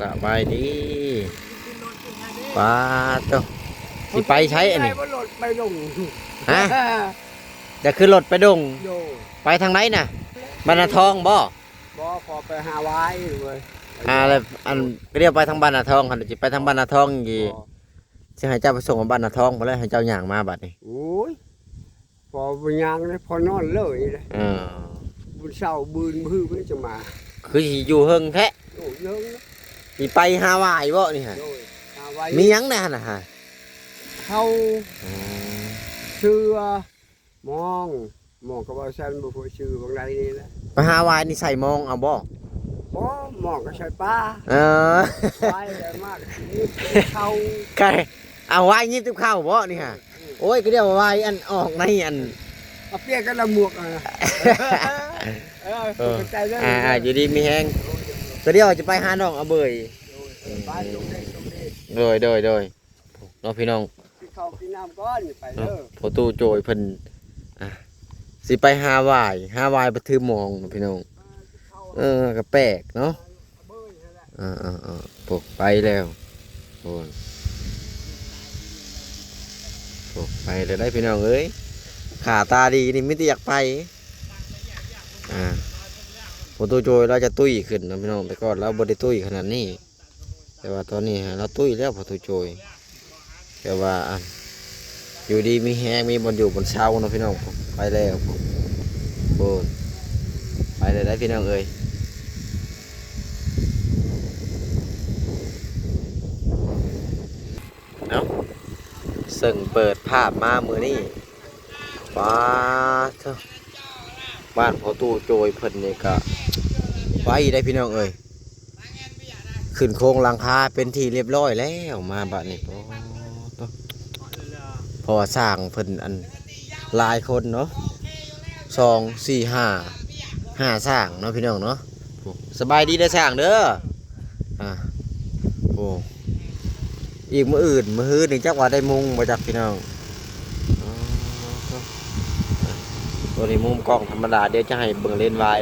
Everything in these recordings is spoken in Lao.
ສະບາຍດີ. ປາໂຕ ຊິໄປໃສອັນນີ້? ລົດໄປດົງ. ຮະ? ຈະຂຶ້ນລົດໄປດົງ? ໂດຍ. ໄປທາງໃດນະ? ບ້ານນາທອງບໍ່? ບໍ່ ຂໍໄປຫາວາຍເວີຍ. ຫາແລ້ວ ອັນ ກໍດຽວໄປທາງບ້ານນາທອງຫັ້ນ ຊິໄປທາງບ້ານນາທອງອີກ. ບໍ່. ຊິໃຫ້ເຈົ້າໄປສົ່ງບ້ານນາທອງພຸ້ນແຫຼະ ໃຫ້ເຈົ້າຍ່າງມາບາດນີ້. ໂອ້ຍ ພໍບໍ່ຍ່າງເລີຍ ພໍນອນເລີຍເດ້. ເອີ ບຸນເຊົ້າບືນມື້ພຸ້ນຈະມາ. ຄືຊິຢູ່ເຫິງແທ້. ໂອ້ ເຫິງນະ. ຊິໄປຫາຫວາຍບໍ່ນີ້ຫະ? ໂດຍ ຫາຫວາຍ. ມີຫຍັງແດ່ຫັ້ນນະຫະ? ເຂົ້າ ອືມ ເສື້ອ ມອງ ໝໍກໍເວົ້າຊັ້ນ ບໍ່ຮູ້ຊື່ຫວ່າງໃດນີ້ແຫຼະ. ໄປຫາຫວາຍນີ້ໃສ່ມອງເອົາບໍ່? ບໍ່ ໝອງກໍໃສ່ປາ. ເອີ ຫວາຍແລ້ວມາກໍຊິຍິບເຂົ້າ. ກະເອົາຫວາຍຍິບຕິບເຂົ້າບໍ່ນີ້ຫະ? ອືມ ໂອ້ຍ ກໍດຽວຫວາຍອັນອອກໃນອັນ ເອົາປ່ຽນກັນລະໝວກ. ເອີ ເອີ ເອີ ຂອບໃຈເດີ. ອ່າ ຢູ່ດີມີແຮງ. ໂດຍ ໂດຍ ໂດຍ. ກໍດຽວຈະໄປຫານ້ອງອະເບີຍ. ໂດຍ ເອີ ໄປ ໂຊກດີ ໂຊກດີ. ໂດຍ ໂດຍ ໂດຍ. ເນາະພີ່ນ້ອງ ກິນເຂົ້າກິນນ້ຳກ່ອນ ໄປເດີ. ເນາະ ພໍ່ຕູ້ໂຈຍເພິ່ນ ອ່າ ຊິໄປຫາຫວາຍ ຫາຫວາຍໄປຖືໝອງເນາະພີ່ນ້ອງ. ເອີ ກໍແປກເນາະ. ເອີ ເອີ ເອີ ໂອ້ ໄປແລ້ວ ໂອ້ ໂອ້ ໄປແລ້ວໄດ໋ພີ່ນ້ອງເອີຍ. ຂາຕາດີນີ້ມີແຕ່ຢາກໄປ. ອ່າ ພໍ່ຕູ້ໂຈຍລາວຈະຕຸ້ຍຂຶ້ນເນາະພີ່ນ້ອງ ແຕ່ກ່ອນລາວບໍ່ໄດ້ຕຸ້ຍຂະໜາດນີ້. ແຕ່ວ່າຕອນນີ້ລາວຕຸ້ຍແລ້ວ ພໍ່ຕູ້ໂຈຍ. ແຕ່ວ່າ ອ່າ ຢູ່ດີມີແຮງ ມີບ່ອນຢູ່ບ່ອນເຊົາເນາະພີ່ນ້ອງ. ໄປແລ້ວ ໂອ້ ໄປແລ້ວໄດ໋ພີ່ນ້ອງເອີຍ. ເອົ້າ ເຊິ່ງເປີດພາບມາມື້ນີ້ ປາໂທ້ ບ້ານພໍ່ຕູ້ໂຈຍເພິ່ນນີ້ກະໄວໄດ໋ພີ່ນ້ອງເອີຍ. ຂຶ້ນໂຄງຫຼັງຄາເປັນທີ່ລຽບຮ້ອຍແລ້ວ ມາບາດນີ້ ໂອ້ໂທ້ ເພາະວ່າຊ່າງເພິ່ນ ອັນ ຫຼາຍຄົນເນາະ ສອງ ສີ່ ຫ້າ ຫ້າຊ່າງເນາະພີ່ນ້ອງເນາະ. ໂອ້ ສະບາຍດີເດີຊ່າງເດີ. ອ່າ ໂອ້ ອີກມື້ອື່ນ ມື້ຮືນີ້ຈັກວ່າໄດ້ມຸງບໍ່ຈັກພີ່ນ້ອງ. ອໍ ໂຕນີ້ມຸມກ້ອງທຳມະດາ ດຽວຈະໃຫ້ເບິ່ງເລນວາຍ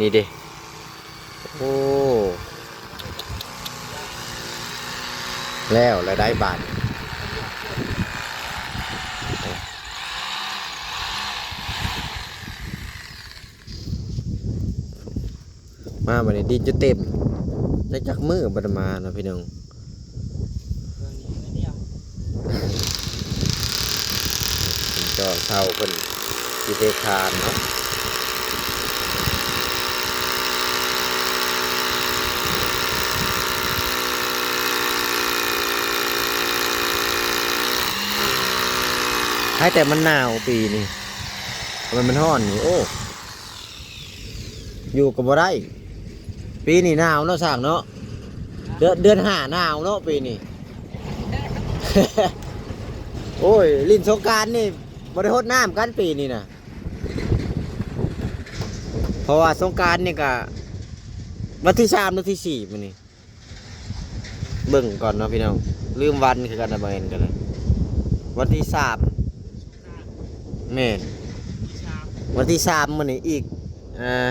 ນີ້ເດ້. ໂອ້ ແລ້ວລະໄດ໋ບາດ ມາບັດນີ້ດິນຈະເຕັມ ຈັກ ຈັກມື້ບໍ່ໄດ້ມາເນາະພີ່ນ້ອງ. ເພິ່ນກໍເຊົາເພິ່ນຊິເທຄານເນາະ ໃຫ້ແຕ່ມັນໜາວປີນີ້ ມັນ ມັນຮ້ອນນີ້ ໂອ້ ຢູ່ກໍບໍ່ໄດ້. ປີນີ້ໜາວເນາະຊ່າງເນາະ ເດືອນ ເດືອນຫ້າໜາວເນາະປີນີ້. ໂອ້ຍ ຫຼິ້ນສົງການນີ້ບໍ່ໄດ້ຫົດນ້ຳກັນປີນີ້ນະ ເພາະວ່າສົງການນີ້ກະວັນທີສາມ ວັນທີສີ່ມື້ນີ້. ເບິ່ງກ່ອນເນາະພີ່ນ້ອງ ລືມວັນຄືກັນນະ ບໍ່ແມ່ນກັນນະ ວັນທີສາມ ແມ່ນ ວັນທີສາມ ມື້ນີ້ອີກ ອ່າ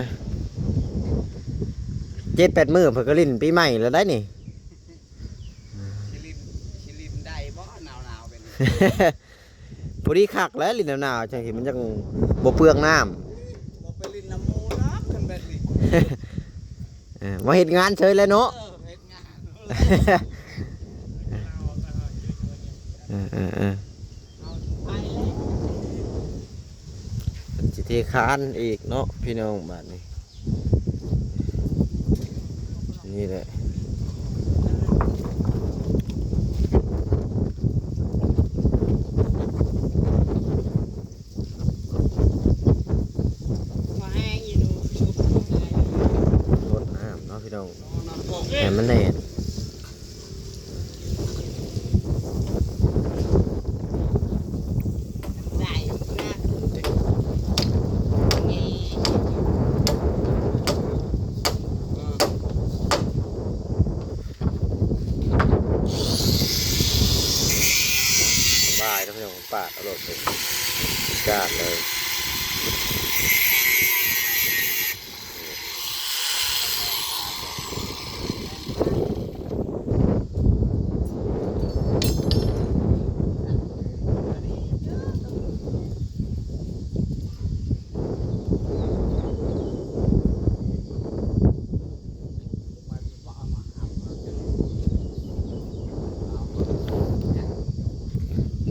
ເຈັດແປດມື້ເພິ່ນກໍຫຼິ້ນປີໃໝ່ແລ້ວໄດ໋ນີ້. ຊິຫຼິ້ນ ຊິຫຼິ້ນໄດ້ບໍ່ ໜາວໆແບບນີ້? ພໍດີຄັກແຫຼະ ຫຼິ້ນໜາວໆ ຈັ່ງຊີ້ມັນຈັ່ງບໍ່ເປືອງນ້ຳ. ບໍ່ໄປຫຼິ້ນນຳໝູ່ດອກ ຄັນແບບນີ້. ເອີ ມາເຮັດງານເສີຍແຫຼະເນາະ. ເອີ ເຮັດງານ. ເອີໆໆ ເອົາໄປແລ້ວ ເພິ່ນຊິເທຄານອີກເນາະ ພີ່ນ້ອງ ບາດນີ້. ນີ້ແຫຼະ ຫົດນ້ຳເນາະພີ່ນ້ອງ ໃຫ້ມັນແໜ້ນ. ສະບາຍເນາະພີ່ນ້ອງ ປາດເອົາໂລດເລີຍ ກາດເລີຍ. ໂອ້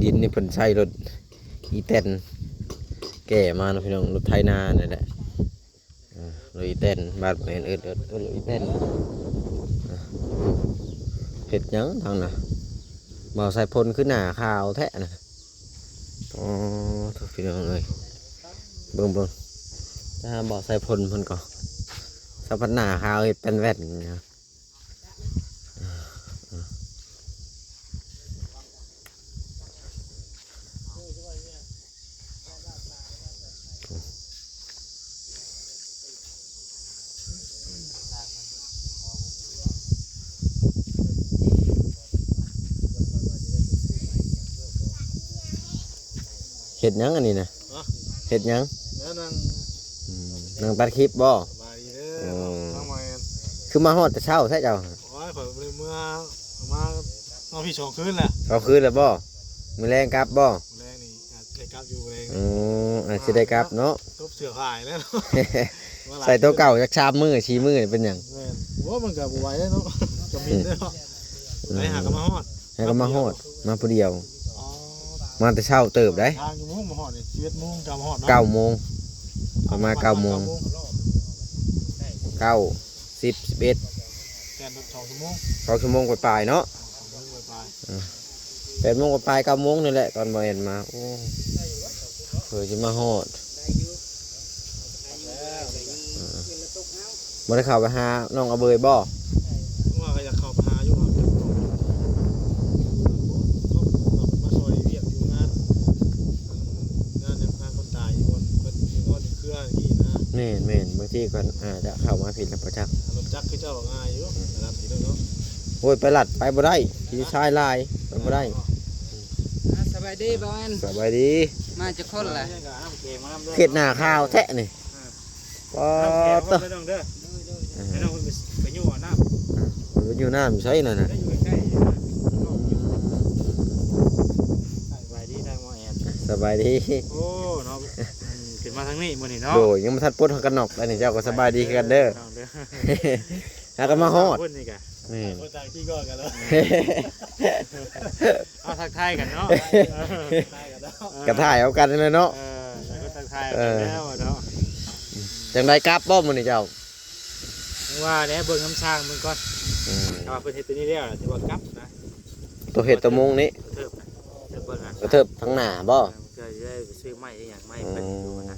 ກິນນີ້ເພິ່ນໃຊ້ລົດອີແຕນແກ່ມາເນາະພີ່ນ້ອງ ລົດໄຖນານີ້ແຫຼະ. ເອີ ລົດອີແຕນ ບ້ານເພິ່ນເອີ້ນ ເອີ້ນ ເອີ້ນລົດອີແຕນ. ເອີ ເຮັດຫຍັງທາງນັ້ນ? ບ່າວສາຍພົນຄືໜ້າຂາວແທ້ນະ. ອໍ ໂທ້ ພີ່ນ້ອງເອີຍ ເບິ່ງ ເບິ່ງ ຖ້າບ່າວສາຍພົນເພິ່ນກໍສະພັດໜ້າຂາວເຮັດແປ້ນແວ່ນ. ເຮັດຫຍັງອັນນີ້ນະ? ຮະ? ເຮັດຫຍັງ? ແລ້ວນັ່ງ ອືມ ນັ່ງຕັດຄລິບບໍ? ສະບາຍດີເດີ ໂອ້ ທາງໃໝ່ ຄືມາຮອດແຕ່ເຊົ້າແທ້ເຈົ້າ? ໂອ້ຍ ຂ້ອຍບໍ່ໄດ້ເມືອ ມາ ມາພີ້ສອງຄືນແລ້ວ. ສອງຄືນແລ້ວບໍ? ມື້ແລງກັບບໍ? ມື້ແລງນີ້ອາດໄດ້ກັບຢູ່ ມື້ແລງນີ້. ອໍ ອາດຊິໄດ້ກັບເນາະ ຕົບເສື້ອຜ້າອີກແລ້ວ. ໃສ່ໂຕເກົ່າຈັກສາມມື້ ສີ່ມື້ ເປັນຫຍັງ? ແມ່ນ ໂອ້ ມັນກໍບໍ່ໄຫວແລ້ວເນາະ ກໍມິດແລ້ວເນາະ. ອືມ ໄປຫາກໍມາຮອດ ຫາກໍມາຮອດ ມາຜູ້ດຽວ. ອໍ ມາແຕ່ເຊົ້າເຕີບໃດ໋. ທາງຢູ່ໂມງມາຮອດນີ້ ສິບເອັດໂມງກໍມາຮອດເນາະ. ເກົ້າໂມງ ປະມານເກົ້າໂມງ ເກົ້າໂມງ ເກົ້າ ສິບ ສິບເອັດ ແລ່ນລົດສອງຊົ່ວໂມງ ສອງຊົ່ວໂມງປາຍໆເນາະ. ສອງໂມງປາຍໆ ເອີ ແປດໂມງປາຍໆ ເກົ້າໂມງນີ້ແຫຼະ ຕອນບໍ່ແອນມາ. ໂອ້ ເພື່ອຊິມາຮອດ ເອີ ບໍ່ໄດ້ເຂົ້າໄປຫານ້ອງອາເບີຍບໍ? ວ່າກໍຢາກເຂົ້າໄປຫາຢູ່ ມາຊ່ອຍວຽກຢູ່ງານ ງານຍັງພາຄົນຕາຍຢູ່ ເພິ່ນຢູ່ນອນຢູ່ເຄືອນີ້ນະ. ແມ່ນໆ ບາງທີກໍອາດຈະເຂົ້າມາຜິດລະບໍ່ຈັກ. ລົດຈັກຄືເຈົ້າງ່າຍຢູ່ ໄປລັດນີ້ເນາະ. ໂອ້ຍ ໄປລັດໄປບໍ່ໄດ້ ຂີ້ຊາຍຫຼາຍ ໄປບໍ່ໄດ້. ອ່າ ສະບາຍດີບ່າວແອນ ສະບາຍດີ. ມາຈັກຄົນລະ? ເຂດໜ້າຂ່າວແທ້ນີ້. ອ່າ ປາດໂທ້ ນ້ຳແຂງເດີນ້ອງເດີ ໃຫ້ນ້ອງເພິ່ນໄປ ໄປຢູ່ອາບນ້ຳ. ອ່າ ໄປຢູ່ນ້ຳໃສນັ້ນນະ? ໄດ້ຢູ່ໃກ້ໆ ຢູ່ນອກຢູ່. ອືມ ສະບາຍດີທາງໝໍແອນ ສະບາຍດີ. ໂອ້ ເນາະ ອືມ ຂຶ້ນມາທາງນີ້ມື້ນີ້ເນາະ. ໂດຍ ຍັງບໍ່ທັນປົດຮອກກັນນອກ ອັນນີ້ເຈົ້າກໍສະບາຍດີຄືກັນເດີ ນ້ອງເດີ. ຫາກໍມາຮອດ ຄົນນີ້ກະ ແມ່ນ ຕ່າງທີ່ກໍກັນແລ້ວ. ເອົາ ທັກທາຍກັນເນາະ ກະຖ່າຍເອົາກັນນັ້ນແຫຼະເນາະ. ເອີ ກະທັກທາຍກັນແລ້ວເນາະ. ຈັ່ງໃດ ກັບບໍ່ມື້ນີ້ເຈົ້າ? ຈັ່ງວ່າແຫຼະ ເບິ່ງນຳຊ່າງເບິ່ງກ່ອນ. ອືມ ຖ້າວ່າເພິ່ນເຮັດໂຕນີ້ແລ້ວ ຖືວ່າກັບນະ. ໂຕເຮັດໂຕມຸງນີ້ ກະເທີບ ກະເທີບເບິ່ງນະ ກະເທີບທາງໜ້າບໍ່? ເອີ ເພື່ອຊິໄດ້ໄປຊື້ໄມ້ອີ່ຫຍັງມາໃຫ້ເພິ່ນຢູ່ນະ.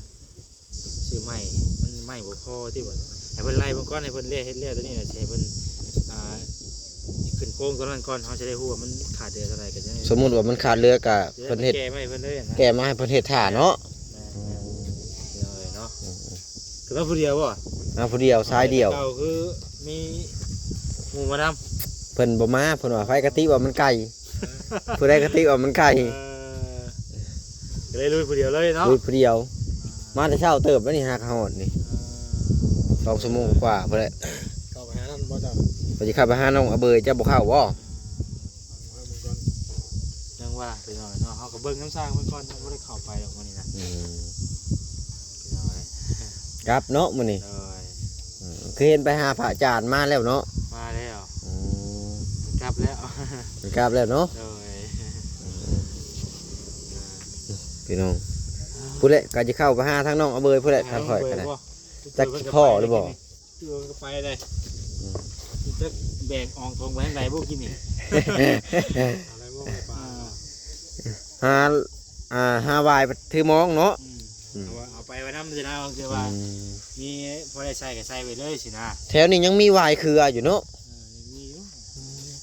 ຊື້ໄມ້ ມັນໄມ້ບໍ່ພໍຕິ. ໃຫ້ເພິ່ນໄລ່ເບິ່ງກ່ອນ ໃຫ້ເພິ່ນເຮັດແລ້ວໂຕນີ້ ແລ້ວຊິໃຫ້ເພິ່ນ ອ່າ ຂຶ້ນໂຄງໂຕນັ້ນກ່ອນ ເຮົາຈະໄດ້ຮູ້ວ່າມັນຂາດເຫຼືອເທົ່າໃດ. ກໍຈັ່ງ ສົມມຸດວ່າມັນຂາດເຫຼືອ ກະເພິ່ນເຮັດ ແກ້ມາໃຫ້ເພິ່ນເລີຍນະ ແກ້ມາໃຫ້ເພິ່ນເຮັດຖ້າເນາະ. ແມ່ນໆ ເນາະ. ອືມ ຄືວ່າຜູ້ດຽວບໍ່? ມາຜູ້ດຽວ ຊາຍດຽວ. ເກົ່າຄືມີໝູ່ມານຳ. ເພິ່ນບໍ່ມາ ເພິ່ນວ່າ ໃຜກະຕິວ່າມັນໄກ ຜູ້ໃດກະຕິວ່າມັນໄກ. ເອີ ກໍເລີຍລຸຍຜູ້ດຽວເລີຍເນາະ. ລຸຍຜູ້ດຽວ ມາແຕ່ເຊົ້າເຕີບແລ້ວນີ້ ຫາກະຮອດນີ້. ເອີ ສອງຊົ່ວໂມງກວ່າພຸ້ນແຫຼະ. ເຂົ້າໄປຫານັ້ນບໍ່ເຈົ້າ? ວ່າຊິເຂົ້າໄປຫານ້ອງອາເບີຍ ເຈົ້າບໍ່ເຂົ້າບໍ່? ເບິ່ງກ່ອນ ຈັ່ງວ່າພີ່ນ້ອງເນາະ ເຮົາກໍເບິ່ງນຳຊ່າງເພິ່ນກ່ອນ ຍັງບໍ່ໄດ້ເຂົ້າໄປດອກມື້ນີ້ນະ. ອືມ ພີ່ນ້ອງເອີຍ ກັບເນາະມື້ນີ້. ໂດຍ ອືມ ຄືເຫັນໄປຫາພະອາຈານມາແລ້ວເນາະ? ມາແລ້ວ. ອືມ ກັບແລ້ວ ກັບແລ້ວເນາະ. ໂດຍ ອືມ ພີ່ນ້ອງ ພຸ້ນແຫຼະ ກໍຈະເຂົ້າໄປຫາທາງນ້ອງອາເບີຍພຸ້ນແຫຼະ. ທາງຂ້ອຍກໍໄດ້ ຈັກຊິພໍ້ຫຼືບໍ່? ຄືວ່າກໍໄປເລີຍ. ອືມ ຈັກແບກອອງຖົງໄປທາງໃດບໍ່ກິນນີ້. ຫາ ອ່າ ຫາຫວາຍຖືມອງເນາະ. ອືມ ອືມ ເອົາໄປໄວ້ນຳຊິນະ ຄືວ່າ ອືມ ມີພໍໄດ້ໃຊ້ກໍໃສ່ໄວ້ເລີຍຊິນະ. ແຖວນີ້ຍັງມີຫວາຍເຄືອຢູ່ເນາະ. ເອີ ຍັງມີຢູ່. ອືມ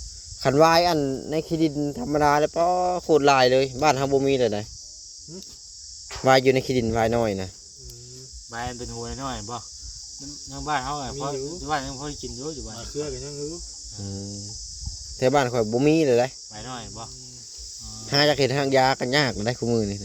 ຄັນຫວາຍອັນໃນຂີ້ດິນທຳມະດາແລ້ວ ປາ ໂຄດຫຼາຍເລີຍ ບ້ານເຮົາບໍ່ມີເລີຍໃດ. ຫຶ? ຫວາຍຢູ່ໃນຂີ້ດິນ ຫວາຍນ້ອຍນະ. ອືມ ຫວາຍມັນເປັນຫົວນ້ອຍໆບໍ່? ທາງບ້ານເຮົາອະ ມີຢູ່ ພໍ ຢູ່ບ້ານຍັງພໍໄດ້ກິນຢູ່ ຢູ່ບ້ານ ເຄືອກໍຍັງຢູ່. ອືມ ແຖວບ້ານຂ້ອຍບໍ່ມີເລີຍໃດ. ຫວາຍນ້ອຍບໍ່? ອືມ ຫາຢາກເຮັດຮາກຢາກໍຍາກໃດ ຄູ່ມື້ນີ້.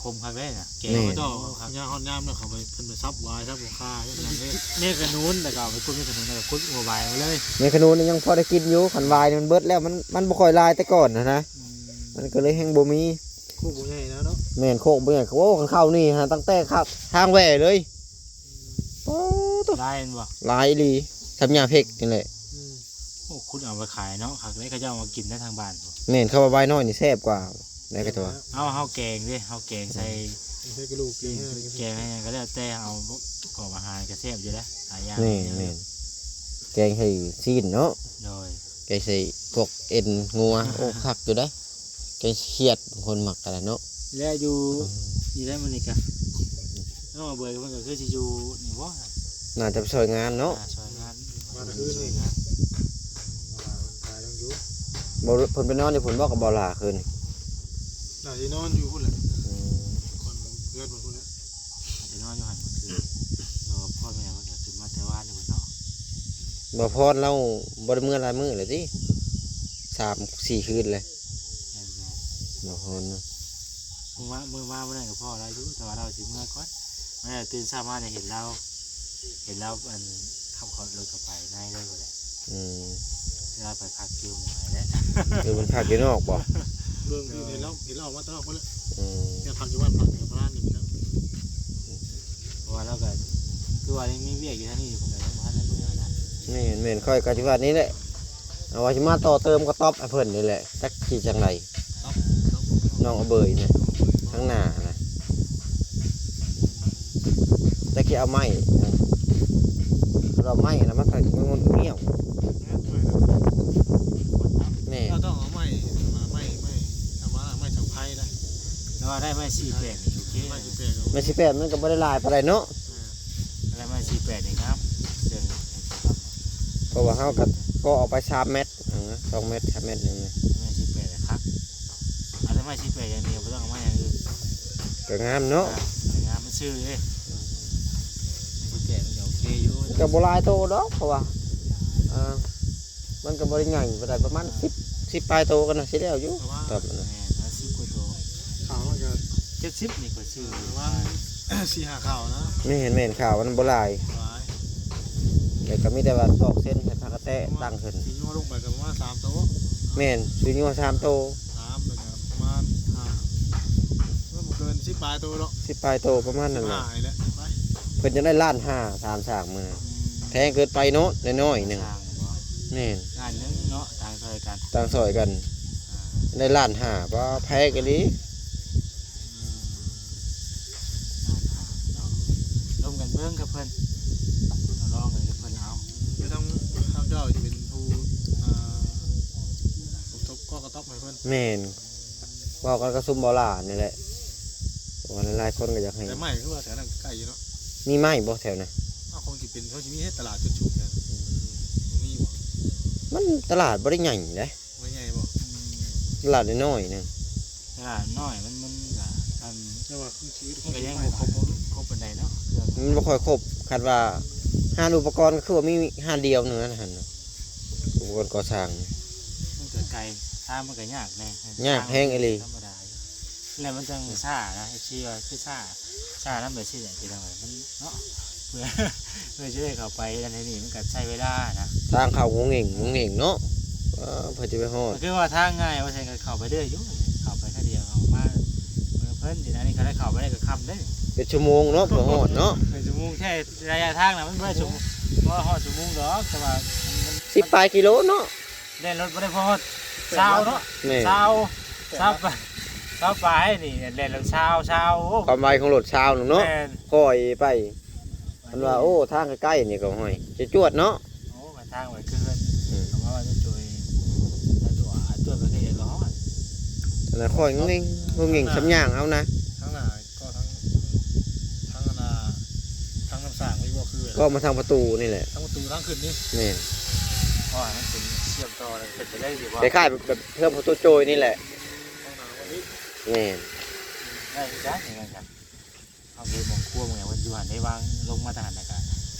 ຄົມຄັກເດ້ນະ ແກງ ແມ່ນ ເຈົ້າ ຄັກ ຍາມຮອດຍາມແລ້ວ ເຂົາໄປ ເພິ່ນໄປສັບຫວາຍ ສັບຫົວຂ່າ ເຮັດຫຍັງເດ້. ແມ່ຂະໜູນ ແລ້ວກໍເອົາໄປຄົມແມ່ຂະໜູນ ແລ້ວກໍຄົມຫົວຫວາຍມາເລີຍ. ແມ່ຂະໜູນນີ້ຍັງພໍໄດ້ກິນຢູ່ ຄັນຫວາຍນີ້ມັນເບິດແລ້ວ ມັນ ມັນບໍ່ຄ່ອຍຫຼາຍແຕ່ກ່ອນຫັ້ນນະ. ອືມ ມັນກໍເລີຍແຮ່ງບໍ່ມີ. ໂຄກບໍ່ໃຫຍ່ນະເນາະ. ແມ່ນ ໂຄກບໍ່ໃຫຍ່. ໂອ້ ຄັນເຂົ້ານີ້ຫາ ຕັ້ງແຕ່ເຂົ້າທາງແຫວ່ເລີຍ. ອືມ ປາໂທ້ ຫຼາຍແມ່ນບໍ່? ຫຼາຍອີ່ຫຼີ ສ່ຳຫຍ້າເພັກນີ້ແຫຼະ. ອືມ ໂອ້ ຂຸດເອົາໄປຂາຍເນາະ ຄັກເດ້ ເຂົາເຈົ້າເອົາມາກິນໄດ້ທາງບ້ານ. ແມ່ນ ເຂົາວ່າຫວາຍນ້ອຍນີ້ແຊບກວ່າ. ແລ້ວກໍຕົວະ ເຮົາ ເຮົາແກງເດ້ ເຮົາແກງໃສ່ ໃສ່ກະດູກ ແກງໃຫ້ຫຍັງກໍແລ້ວແຕ່ ເອົາປະກອບອາຫານກໍແຊບຢູ່ເດ້ ຫຼາຍຢ່າງ ແມ່ນ ແມ່ນ ແກງໃສ່ຊີ້ນເນາະ ໂດຍ ແກງໃສ່ພວກເອັນງົວ ໂອ້ ຄັກຢູ່ເດ້ ແກງຂຽດ ບາງຄົນມັກກໍໄດ້ເນາະ ແລະຢູ່ ອືມ ຢູ່ໃນມື້ນີ້ກະ ນ້ອງເບີຍເພິ່ນກໍຄືຊິຢູ່ນີ້ບໍ່ ໜ້າຈະໄປຊ່ອຍງານເນາະ ອ່າ ຊ່ອຍງານ ມາຄືນນີ້ ຊ່ອຍງານ ບໍ່ ເພິ່ນໄປນອນຢູ່ພຸ້ນບໍ່ກັບບໍ່ຫຼ້າຄືນນີ້ ໜ້າຊິນອນຢູ່ພຸ້ນແຫຼະ ອືມ ກ່ອນເຮືອນພຸ້ນແຫຼະ ຊິນອນຢູ່ຫັ້ນມື້ຄືນ ແລ້ວພໍ່ແມ່ເພິ່ນກໍຂຶ້ນມາແຕ່ວານນີ້ພຸ້ນເນາະ ບໍ່ພອນລາວບໍ່ໄດ້ເມືອຫຼາຍມື້ແລ້ວຕິ ສາມສີ່ຄືນແລ້ວ ແມ່ນໆ ບໍ່ພອນນະ ມື້ມາ ມື້ມາມື້ນັ້ນກໍພໍລາວຢູ່ ແຕ່ວ່າລາວຊິເມືອກ່ອນ ມື້ນັ້ນຕື່ນເຊົ້າມານີ້ເຫັນລາວ ເຫັນລາວອັນ ຂັບລົດເຂົ້າໄປໃນເລີຍພຸ້ນແຫຼະ ອືມ ລາວໄປພັກຢູ່ໝ່ອງໃດແຫຼະ ເອີ ມັນພັກຢູ່ນອກບໍ່ ເບິ່ງທີ່ເຫັນລາວ ເຫັນລາວອອກມາຕະຫຼອດພຸ້ນແຫຼະ ອືມ ຢາກພັກຢູ່ບ້ານພັກຢູ່ພະລານນີ້ແຫຼະ ເພາະວ່າລາວກໍຄືວ່າຍັງມີວຽກຢູ່ທາງນີ້ຢູ່ ເພິ່ນກໍຍັງບໍ່ທັນໄດ້ເມືອນະ ແມ່ນໆ ຂ້ອຍກໍຊິວ່ານີ້ແຫຼະ ເອົາວ່າຊິມາຕໍ່ເຕີມກະຕ໊ອບໃຫ້ເພິ່ນນີ້ແຫຼະ ຈັກຊິຈັ່ງໃດ ນ້ອງອະເບີຍນະ ທາງໜ້ານະ ແຕ່ຊິເອົາໄມ້ ເອົາໄມ້ນະມາໃສ່ ມັນງຸດງຽວ ແມ່ນ ເຮົາຕ້ອງເອົາໄມ້ ໄມ້ ໄມ້ ເອົາມາ ໄມ້ສັງໄພນະ ແຕ່ວ່າໄດ້ໄມ້ສີ່ແປດນີ້ໂອເຄ ໄມ້ສີ່ແປດ ໄມ້ສີ່ແປດມັນກໍບໍ່ໄດ້ຫຼາຍປານໃດເນາະ ອ່າ ໄດ້ໄມ້ສີ່ແປດນີ້ງາມ ເຊິ່ງ ເພາະວ່າເຮົາກໍເກາະອອກໄປສາມແມັດ ເອີ ສອງແມັດ ສາມແມັດໜຶ່ງ ໄມ້ສີ່ແປດຄັກ ເອົາແຕ່ໄມ້ສີ່ແປດຢ່າງດຽວ ບໍ່ຕ້ອງເອົາໄມ້ຢ່າງອື່ນ ກໍງາມເນາະ ອ່າ ງາມມັນຊື່ເດ້ ໄມ້ສີ່ແປດມັນກໍໂອເຄຢູ່ ກໍບໍ່ຫຼາຍໂຕດອກ ເພາະວ່າ ອ່າ ມັນກໍບໍ່ໄດ້ໃຫຍ່ປານໃດ ປະມານສິບ ສິບປາຍໂຕກໍໜ້າຊິແລ້ວຢູ່ ປະມານ ຕອນນັ້ນນະ ແມ່ນ ປະມານສິບກວ່າໂຕ ຂາວມັນກໍ ເຈັດສິບນີ້ຂ້ອຍຊື້ ປະມານສີ່ຫ້າຂາວນະ ແມ່ນໆ ຂາວມັນບໍ່ຫຼາຍ ຫຼາຍ ແລ້ວກໍມີແຕ່ວ່າຕອກເສັ້ນໃຫ້ພາກະແຕະຕັ້ງຂຶ້ນ ຊິຍົວລົງໄປກໍປະມານສາມໂຕ ແມ່ນ ຊິຍົວສາມໂຕ ສາມ ແລ້ວກໍປະມານຫ້າ ມັນບໍ່ເກີນສິບປາຍໂຕດອກ ສິບປາຍໂຕປະມານນັ້ນແຫຼະ ສິບຫ້ານີ້ແຫຼະ ໄປ ເພິ່ນຈະໄດ້ລ້ານຫ້າ ສາມສາກມື້ ອືມ ແພງເກີນໄປເນາະ ນ້ອຍໆໜຶ່ງ ສ້າງບໍ່ ແມ່ນ ລ້ານໜຶ່ງເນາະ ຕ່າງຊ່ອຍກັນ ຕ່າງຊ່ອຍກັນ ອ່າ ໄດ້ລ້ານຫ້າ ກໍແພງອີ່ຫຼີ ອືມ ລ້ານຫ້າເນາະ ລົມກັນເບິ່ງກັບເພິ່ນ ຕໍ່ລອງກັນກັບເພິ່ນເອົາ ຄືທາງ ທາງເຈົ້າຈະເປັນຜູ້ ອ່າ ສົມທົບກໍກະຕ໊ອບໃຫ້ເພິ່ນ ແມ່ນ ເວົ້າກັນກັບຊຸມບໍ່ຫຼ້ານີ້ແຫຼະ ເພາະວ່າຫຼາຍໆຄົນກໍຢາກໃຫ້ ແຕ່ໄມ້ຄືວ່າແຖວນັ້ນໃກ້ຢູ່ເນາະ ມີໄມ້ບໍ່ແຖວນັ້ນ ເອົາ ຄົງຊິເປັນ ເຂົາຊິມີເຮັດຕະຫຼາດຈຸດຊຸກແຖວນັ້ນ ອືມ ບໍ່ມີບໍ່ ມັນຕະຫຼາດບໍ່ໄດ້ໃຫຍ່ເດ້ ບໍ່ໃຫຍ່ບໍ່ ອືມ ຕະຫຼາດນ້ອຍໆໜຶ່ງ ຕະຫຼາດນ້ອຍ ມັນ ມັນກໍ ອັນ ແຕ່ວ່າຄືຊີວິດ ມັນກໍຍັງບໍ່ຄົບ ຄົບປານໃດເນາະ ເຄື່ອງ ມັນບໍ່ຄ່ອຍຄົບ ຄັນວ່າຮ້ານອຸປະກອນກໍຄືວ່າມີຮ້ານດຽວໜຶ່ງນັ້ນຫັ້ນນະ ອຸປະກອນກໍ່ສ້າງ ມັນກໍໄກ ທາງມັນກໍຍາກແດ່ ຍາກແຮງອີ່ຫຼີ ທຳມະດາ ແລ້ວມັນຈັ່ງຊ້ານະ ເອັຟຊີ ວ່າຄືຊ້າ ຊ້ານຳແບບຊີ້ແຫຼະ ເປັນຈັ່ງໃດມັນເນາະ ເພື່ອ ເພື່ອຈະໄດ້ເຂົ້າໄປອັນນີ້ ມັນກໍໃຊ້ເວລານະ ທາງເຂົ້າງຸ້ງຫງິງງຸ້ງຫງິງເນາະ ເອີ ເພື່ອຈະໄປຮອດ ກໍຄືວ່າທາງງ່າຍວ່າຊັ້ນ ກໍເຂົ້າໄປເລື້ອຍຢູ່ ເຂົ້າໄປເທື່ອດຽວ ເຂົ້າມາເພິ່ນ ເພິ່ນ ອັນນີ້ ຄັນໄດ້ເຂົ້າໄປໄດ້ກໍຄ່ຳເດ້ ເປັນຊົ່ວໂມງເນາະ ເພື່ອຮອດເນາະ ເປັນຊົ່ວໂມງ ແທ້ໄລຍະທາງນະ ມັນບໍ່ໄດ້ຊົ່ວໂມງ ບໍ່ຮອດຊົ່ວໂມງດອກ ແຕ່ວ່າມັນ ສິບປາຍກິໂລເນາະ ແລ່ນລົດບໍ່ໄດ້ພໍຮອດຊາວເນາະ ແມ່ນ ຊາວ ຊາວປາຍ ຊາວປາຍນີ້ແລ່ນລົດຊາວ ຊາວ ໂອ້ ຄວາມໄວຂອງລົດຊາວໜຶ່ງເນາະ ແມ່ນ ຄ່ອຍໄປ ເພິ່ນວ່າ ໂອ້ ທາງໃກ້ໆນີ້ກໍຫ້ອຍ ຈະຈວດເນາະ ໂອ້ ກະທາງໄປຄືກັນ ອືມ ຄຳວ່າຈະຈວດ ຈະຈວດ ຈວດໄປຄືໃດກໍຮອດ ອັນນັ້ນຄ່ອຍງຸ້ງຫງິງງຸ້ງຫງິງ ທາງໜ້າ ສ່ຳຍ່າງເອົານະ ທາງໜ້າ ກໍທາງ ທາງອັນນ່າ ທາງນ້ຳສ້າງນີ້ບໍ່ຄື ກໍມາທາງປະຕູນີ້ແຫຼະ ທາງປະຕູທາງຂຶ້ນນີ້ ແມ່ນ ເພາະວ່າມັນເປັນເຊື່ອມຕໍ່ແລ້ວເປັນໄປໄດ້ຊິບໍ່ ຄ້າຍໆແບບເຮືອນປະຕູໂຈຍນີ້ແຫຼະ ທາງໜ້າວັນນີ້ ແມ່ນ ໄດ້ຄືກັນ ຄືກັນ ເຮົາເຮັດໝ່ອງຄົວໝ່ອງຫຍັງເພິ່ນຢູ່ຫັ້ນໄດ້ວາງລົງມາທາງຫັ້ນ ແລ້ວກະ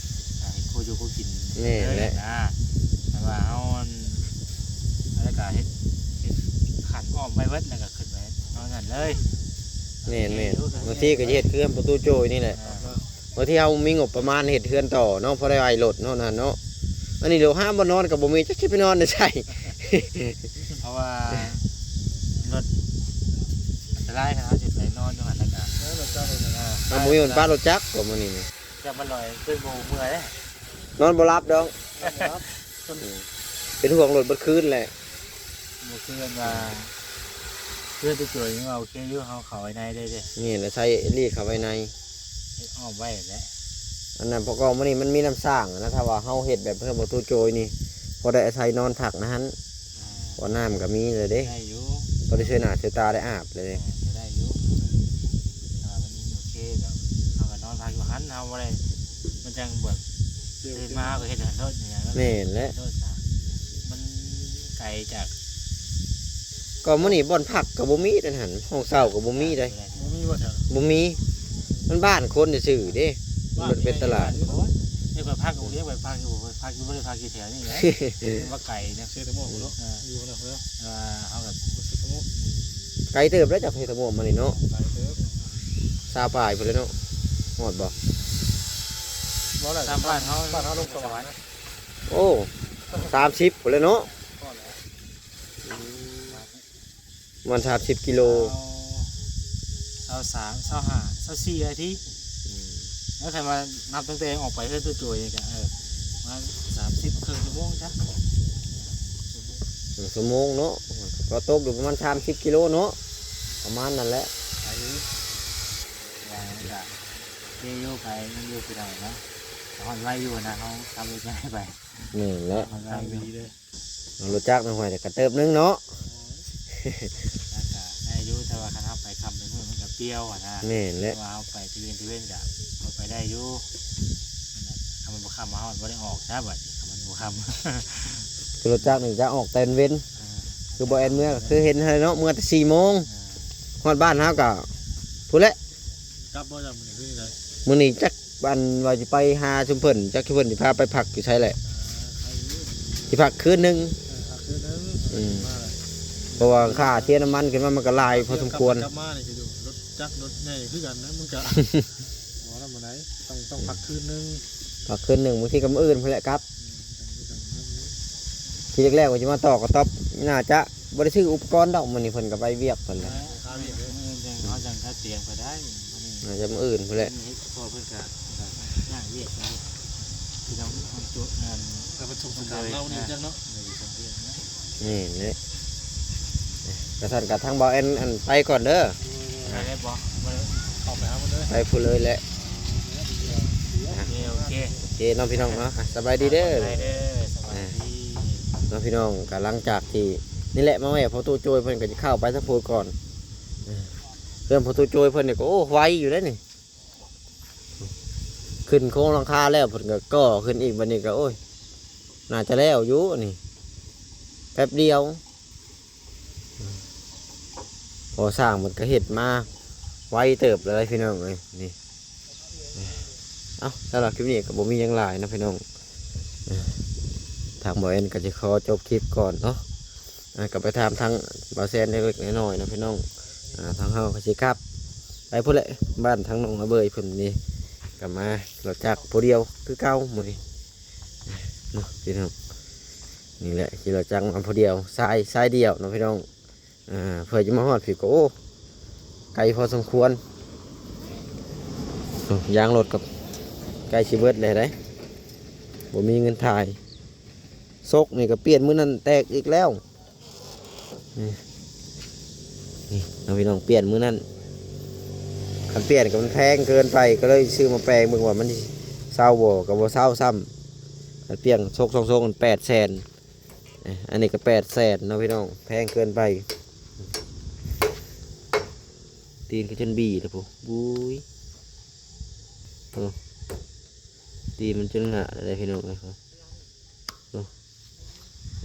ອ່າ ເຮັດຄົວຢູ່ຄົວກິນ ແມ່ນແຫຼະ ເລີຍນະ ແຕ່ວ່າເຮົາ ອັນ ແລ້ວກະເຮັດ ເຮັດຄັນອ້ອມໄວ້ເບິດ ແລ້ວກະຂຶ້ນໄປນອນຫັ້ນເລີຍ ແມ່ນໆ ໂອເຄ ບາງທີກໍຈະເຮັດເຮືອນປະຕູໂຈຍນີ້ແຫຼະ ອ່າ ບາງທີເຮົາມີງົບປະມານເຮັດເຮືອນຕໍ່ເນາະ ພໍໄດ້ໄຫວລົດເນາະ ນັ້ນເນາະ ອັນນີ້ໂລຫາບໍ່ນອນກໍບໍ່ມີ ຈັກຊິໄປນອນໃນໃສ ເພາະວ່າລົດອັນຕະລາຍ ຄັນເຮົາຊິໄປນອນຢູ່ຫັ້ນ ແລ້ວກະ ເອີ ລົດຈັກ ເຮົາບໍ່ມີບ່ອນປາລົດຈັກກໍມື້ນີ້ນີ້ ຈັກມັນລອຍ ເປັນບໍ່ເມື່ອຍເດ້ ນອນບໍ່ຫຼັບດອກ ນອນບໍ່ຫຼັບ ອືມ ເປັນຫ່ວງລົດເບິດຄືນແຫຼະ ບໍ່ຄືອັນວ່າ ເພື່ອຈະໂຈຍນີ້ວ່າໂອເຄຢູ່ ເຮົາເຂົ້າໄວ້ໃນໄດ້ເດ້. ນີ້ແຫຼະ ໃຊ້ລີ້ເຂົ້າໄວ້ໃນ ເຮັດອ້ອມໄວ້ແຫຼະ. ອັນນັ້ນ ເພາະກໍມື້ນີ້ມັນມີນ້ຳສ້າງນະ ຖ້າວ່າເຮົາເຮັດແບບເພື່ອບໍ່ຕູ້ໂຈຍນີ້ ພໍໄດ້ອາໄສນອນພັກນະຫັ້ນ ອ່າ ເພາະນ້ຳກໍມີແລ້ວເດ້ ໄດ້ຢູ່ ພໍໄດ້ຊ່ວຍໜ້າຊ່ວຍຕາໄດ້ອາບແລ້ວເດ້ ອ່າ ກໍໄດ້ຢູ່. ຖ້າວ່າມັນໂອເຄກໍ ເຮົາກໍນອນພັກຢູ່ຫັ້ນ ເຮົາບໍ່ໄດ້ ມັນຈັ່ງແບບຕື່ນມາກໍເຮັດໃຫ້ໂດດຫຍັງ ແມ່ນແຫຼະ ໂດດນະ ມັນໄກຈາກ ກໍມື້ນີ້ບ່ອນພັກກໍບໍ່ມີເດ້ຫັ້ນ ຫ້ອງເຊົ່າກໍບໍ່ມີເດ້. ບໍ່ມີບໍ່ແຖວ ບໍ່ມີ ມັນບ້ານຄົນຊື່ໆເດ້ ມັນເປັນຕະຫຼາດ. ເອີ ຂ້ອຍພັກຢູ່ ຂ້ອຍພັກຢູ່ ຂ້ອຍພັກຢູ່ ບໍ່ໄດ້ພັກຢູ່ແຖວນີ້ແຫຼະ ເປັນວ່າໄກນະ ເຊຕະໂມກເນາະ ເອີ ຢູ່ນະເອີ ເອີ ເຮົາກໍເຊຕະໂມກ ໄກເຕີບແລ້ວຈາກເຊຕະໂມກມານີ້ເນາະ ໄກເຕີບ ຊາວປາຍພຸ້ນແຫຼະເນາະ ຮອດບໍ່? ບໍ່ແຫຼະ ຕາມບ້ານເຮົາ ບ້ານເຮົາລົງສະຫວັນນະ. ໂອ້ ສາມສິບພຸ້ນແຫຼະເນາະ ພໍແລ້ວ ອືມ ປະມານສາມສິບກິໂລ ຊາວ ຊາວສາມ ຊາວຫ້າ ຊາວສີ່ນາທີ ອືມ ແລ້ວຄັນວ່ານັບຕັ້ງແຕ່ອອກໄປເຮືອນໂຕໂຈຍນີ້ກໍ ເອີ ປະມານສາມສິບ ເຄິ່ງຊົ່ວໂມງຊະ ເຄິ່ງຊົ່ວໂມງເນາະ ກໍຕົກຢູ່ປະມານສາມສິບກິໂລເນາະ ປະມານນັ້ນແຫຼະ ໄປຢູ່ ວ່າມັນກະເດຢູ່ໄປ ມັນຢູ່ຄືເກົ່າເນາະ ຮອດໄວຢູ່ນະ ເຮົາຂັບລົດໃຫຍ່ໄປ ແມ່ນແຫຼະ ຮອດໄວຢູ່ ເອົາລົດຈັກມາຫ້ອຍກະເຕີບໜຶ່ງເນາະ ໂອ້ຍ ມັນກະໄດ້ຢູ່ ແຕ່ວ່າຄັນເຮົາໄປຄ່ຳໄປມືດມັນກະປ່ຽວຫັ້ນນະ ແມ່ນແຫຼະ ແຕ່ວ່າເຮົາໄປຕະເວັນຕະເວັນກະພໍໄປໄດ້ຢູ່ ຄັນມັນບໍ່ຄ່ຳມາເຮົາບໍ່ໄດ້ອອກຊະບັດນີ້ ຄັນມັນບໍ່ຄ່ຳ ຄືລົດຈັກນີ້ຈະອອກແຕ່ເວັນ ເອີ ຄືບໍ່ແອນເມືອ ຄືເຫັນຫັ້ນເນາະ ເມືອແຕ່ສີ່ໂມງ ເອີ ຮອດບ້ານເຮົາກະພຸ້ນແຫຼະ ກັບບໍ່ຈະມື້ນີ້ຄືໃດ ມື້ນີ້ຈັກ ອັນວ່າຊິໄປຫາຊຸມເພິ່ນ ຈັກຊຸມເພິ່ນຊິພາໄປພັກຢູ່ໃສແຫຼະ ເອີ ໄປຢູ່ ຊິພັກຄືນໜຶ່ງ ເອີ ພັກຄືນໜຶ່ງ ອືມ ມາແລ້ວ ເພາະວ່າຄ່າເສຍນ້ຳມັນຂຶ້ນມາມັນກໍຫຼາຍພໍສົມຄວນ ກັບມານີ້ກໍຢູ່ລົດຈັກລົດໃຫຍ່ຄືກັນນະ ມັນກໍບໍ່ທຳມະດາ ຕ້ອງ ຕ້ອງພັກຄືນໜຶ່ງ ພັກຄືນໜຶ່ງ ບາງທີກໍມື້ອື່ນພຸ້ນແຫຼະກັບ ອືມ ທີແລກໆວ່າຊິມາຕໍ່ກະຕັອບ ໜ້າຈະ ບໍ່ໄດ້ຊື້ອຸປະກອນດອກ ມື້ນີ້ເພິ່ນກໍໄປວຽກເພິ່ນແຫຼະ ເອີ ເອົາວຽກເລີຍ ເອີ ຈັ່ງເຮົາຈັ່ງເຮັດຕຽງໄປໄດ້ມື້ນີ້ ໜ້າຈະມື້ອື່ນພຸ້ນແຫຼະ ເຮັດພໍເພິ່ນກະ ກະຍາກວຽກເພິ່ນຢູ່ ພີ່ນ້ອງເຮົາໂຈະງານ ແຕ່ເພິ່ນສົ່ງສະການເຮົານີ້ຈັ່ງເນາະ ເອີ ຢູ່ທາງເຮືອນນະ ນີ້ແຫຼະ ກະຊັ້ນກະທາງບ່າວແອນ ອັນ ໄປກ່ອນເດີ ໄປໄດ້ບໍ່? ບໍ່ໄດ້ ເຂົ້າໄປຫາເພິ່ນເລີຍ ໄປພຸ້ນເລີຍແຫຼະ ໂອເຄ ໂອເຄ ໂອເຄເນາະພີ່ນ້ອງເນາະ ອ່ະ ສະບາຍດີເດີ ສະບາຍດີເດີ ສະບາຍດີ ອ່າ ເນາະພີ່ນ້ອງ ກໍຫຼັງຈາກທີ່ນີ້ແຫຼະ ມາແວ່ພໍ່ຕູ້ໂຈຍ ເພິ່ນກໍຈະເຂົ້າໄປທາງພຸ້ນກ່ອນ ເອີ ເຮືອນພໍ່ຕູ້ໂຈຍເພິ່ນນີ້ກໍ ໂອ້ ໄວຢູ່ເດ້ນີ້ ຂຶ້ນໂຄງຫຼັງຄາແລ້ວ ເພິ່ນກໍກໍ່ຂຶ້ນອີກ ບັດນີ້ກໍ ໂອ້ຍ ໜ້າຈະແລ້ວຢູ່ນີ້ ແປັບດຽວ ພໍສ້າງມັນກໍເຮັດມາໄວເຕີບແລ້ວພີ່ນ້ອງເອີຍ ນີ້ ເອົ້າ ສຳລັບຄລິບນີ້ກໍບໍ່ມີຫຍັງຫຼາຍເນາະພີ່ນ້ອງ ທາງບ່າວແອນກໍຈະຂໍຈົບຄລິບກ່ອນເນາະ ອ່າ ກໍໄປຖາມທາງບ່າວແຊນເລັກໆນ້ອຍໆເນາະພີ່ນ້ອງ ອ່າ ທາງເຮົາກໍຊິກັບໄປພຸ້ນແຫຼະ ບ້ານທາງນ້ອງອາເບີຍເພິ່ນນີ້ ກໍມາລົດຈັກຜູ້ດຽວຄືເກົ່າມື້ນີ້ເນາະພີ່ນ້ອງ ນີ້ແຫຼະ ຂີ່ລົດຈັກມາຜູ້ດຽວ ສາຍ ສາຍດຽວເນາະພີ່ນ້ອງ ອ່າ ເພື່ອຈະມາຮອດພີ້ກໍ ໂອ້ ໄກພໍສົມຄວນ ໂອ້ ຢາງລົດກໍໃກ້ຊິເບິດແລ້ວເດ້ ບໍ່ມີເງິນຖ່າຍ ຊົກນີ້ກໍປ່ຽນມື້ນັ້ນແຕກອີກແລ້ວ ນີ້ ນີ້ເນາະພີ່ນ້ອງ ປ່ຽນມື້ນັ້ນ ຄັນປ່ຽນກໍມັນແພງເກີນໄປ ກໍເລີຍຊື້ມາແປງເບິ່ງວ່າມັນຊິເຊົາບໍ່ ກໍບໍ່ເຊົາຊ້ຳ ຄັນປ່ຽນຊົກສອງຊົກມັນແປດແສນ ເອີ ອັນນີ້ກໍແປດແສນເນາະພີ່ນ້ອງ ແພງເກີນໄປ ຕີນກໍຈົນບີແລ້ວພຸ້ນ ບຸ້ຍ ໂອ້ ຕີນມັນຈົນຫງາແລ້ວເດ້ພີ່ນ້ອງເອີຍ ໂອ້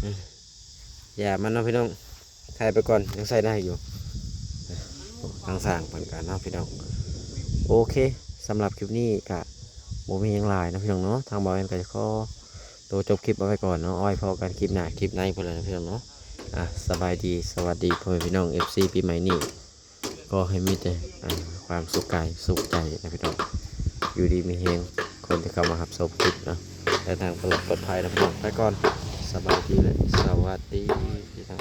ເອີ ຢ່າມັນເນາະພີ່ນ້ອງ ຖ່າຍໄປກ່ອນ ຍັງໃຊ້ໄດ້ຢູ່ ທາງສ້າງເພິ່ນກໍເນາະພີ່ນ້ອງ ໂອເຄ ສຳລັບຄລິບນີ້ກໍບໍ່ມີຫຍັງຫຼາຍເນາະພີ່ນ້ອງເນາະ ທາງບ່າວແອນກໍຈະຂໍໂຕຈົບຄລິບເອົາໄວ້ກ່ອນເນາະ ເອົາໄວ້ພໍ້ກັນຄລິບໜ້າຄລິບໃນພຸ້ນແຫຼະເນາະພີ່ນ້ອງເນາະ ອ່າ ສະບາຍດີ ສະຫວັດດີພໍ່ແມ່ພີ່ນ້ອງ ເອັຟຊີ ປີໃໝ່ນີ້ ຂໍໃຫ້ມີແຕ່ ອ່າ ຄວາມສຸກກາຍສຸກໃຈນະພີ່ນ້ອງ ຢູ່ດີມີແຮງ ຄົນທີ່ເຂົ້າມາຮັບຊົມຄລິບເນາະ ເດີນທາງປະຫຼອດປອດໄພນະພີ່ນ້ອງ ໄປກ່ອນ ສະບາຍດີ ແລະ ສະຫວັດດີພີ່ນ້ອງ.